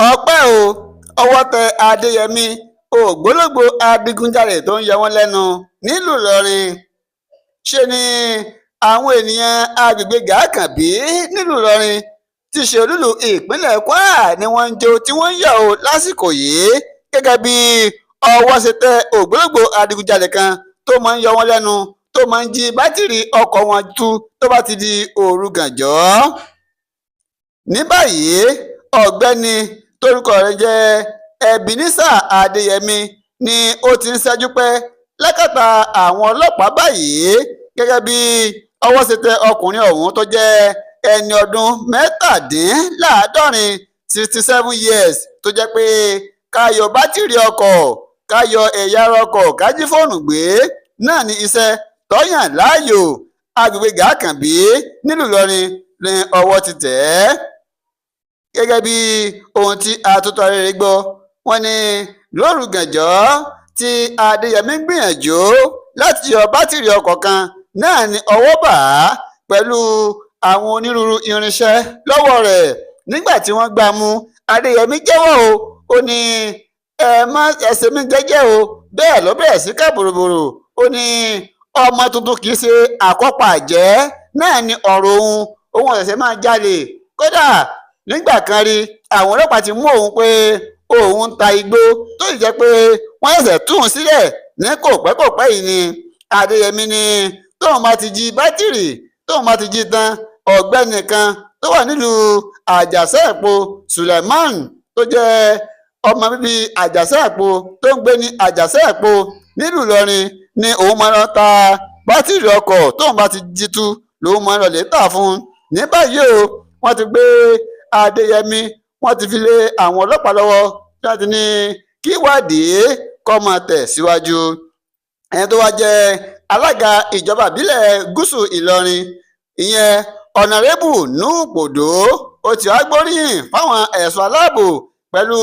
Ọpẹ́ o, ọwọ́ tẹ Adéyẹmi, ògbólógbòó adigunjalè tó ń yọ wọ́n lẹ́nu nílùú Ìlọrin. Ṣe ni àwọn ènìyàn agbègbè Gàákànbí nílùú Ìlọrin tí í ṣe olúùlú ìpínlẹ̀ Kwara ni wọ́n ń jó tí wọ́n ń yọ̀ ọ́ lásìkò yìí, gẹ́gẹ́ bí ọwọ́ ṣe tẹ ògbólógbòó adigunjalè kan tó máa ń yọ wọ́n lẹ́nu, tó máa ń jí bátìrì ọkọ̀ wọn tú tó bá ti di òru gànjọ́. Ní báyìí, ọ̀gbẹ́ni tórúkọ rẹ̀ jẹ́ Ebenezer Adéyẹmi ni ó ti ń ṣẹ́jú pẹ́ lákàtà àwọn ọlọ́pàá báyìí, gẹ́gẹ́ bí ọwọ́ ṣe tẹ ọkùnrin ọ̀hún tó jẹ́ ẹni ọdún 67, 67 years, tó jẹ́ pé ká yọ bátìrì ọkọ̀, ká yọ ẹ̀yà ara ọkọ̀, ká jí fóònù gbé náà ní iṣẹ́ tó yàn láàyò. Agbègbè Gàákànbí nílùú Ìlọrin ní ọwọ́ ti tẹ̀ ẹ́. Gẹ́gẹ́ bí ohun tí atótó arére gbọ́, wọ́n ní lóru gànjọ́ tí Adéyẹmi ń gbìyànjú láti yọ bátìrì ọkọ̀ kan náà ní ọwọ́ bà á pẹ̀lú àwọn onírúurú irinṣẹ́ lọ́wọ́ rẹ̀. Nígbà tí wọ́n gbá a mú, Adéyẹmi jẹ́wọ́ o. Ó ní ẹ má ẹsẹ̀ mi jẹ́jẹ́ o. Bẹ́ẹ̀ ló bẹ̀rẹ̀ sí ká bòròbòrò. Ó ní ọmọ tuntun kì í ṣe àkọ́pàá jẹ́ náà ní ọ̀rọ̀ òun, òun ọ̀sẹ̀ máa jalè. Kódà nígbà kan rí, àwọn ọlọ́pàá ti mú òun pé òun ń ta igbó, tó sì jẹ́ pé wọ́n ṣẹ̀ṣẹ̀ tú òun sílẹ̀ ní kò pẹ́ kò pẹ́ yìí ni. Adéyẹmi ní tóun bá ti jí bátìrì, tóun bá ti jí tán, ọ̀gbẹ́ni kan tó wà nílùú Àjàṣẹ́ Èpo, Suleiman, tó jẹ́ ọmọ bíbí Àjàṣẹ́ Èpo tó ń gbé ní Àjàṣẹ́ Èpo nílùú Ìlọrin, ni òun máa lọ ta bátìrì ọkọ̀ tóun bá ti jí tú, lòun máa lọ lè tà fún un. Ní báyìí o, wọ́n ti gbé Adéyẹmi, wọ́n ti fi lé àwọn ọlọ́pàá lọ́wọ́ tí wọ́n ti ní kí ìwádìí kó máa tẹ̀ síwájú. Ẹni tó wá jẹ́ alága ìjọba ìbílẹ̀ gúúsù Ìlọrin, ìyẹn Ọ̀nàrẹ́bù Nuhu, ó ti wá gbóríyìn fáwọn ẹ̀ṣọ́ aláàbò pẹ̀lú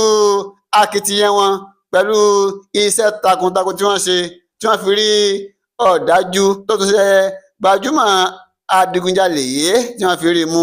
akitiyan wọn, pẹ̀lú iṣẹ́ takuntakun tí wọ́n ṣe, tí wọ́n fi rí ọ̀dájú tó tún ṣe gbajúmọ̀ adigunjalè yìí tí wọ́n fi rí mú.